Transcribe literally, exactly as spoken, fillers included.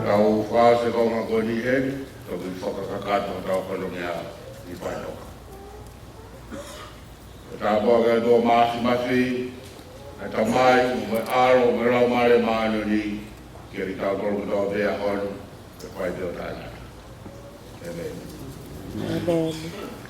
Tau fakaʻosi e konga ko eni heni, toki fakakakato hotau fatongia ʻi he faʻitoka. Ko e tāpuaki ʻa e ʻOtua Māfimafi, ʻa e Tamai, mo e ʻAlo, mo e Laumālie Māʻoniʻoni, ke ʻiate kitautolu kotoa pē ʻi he ʻaho ni, ke fai pē ʻo taʻengata. ʻĒmeni. ʻĒmeni.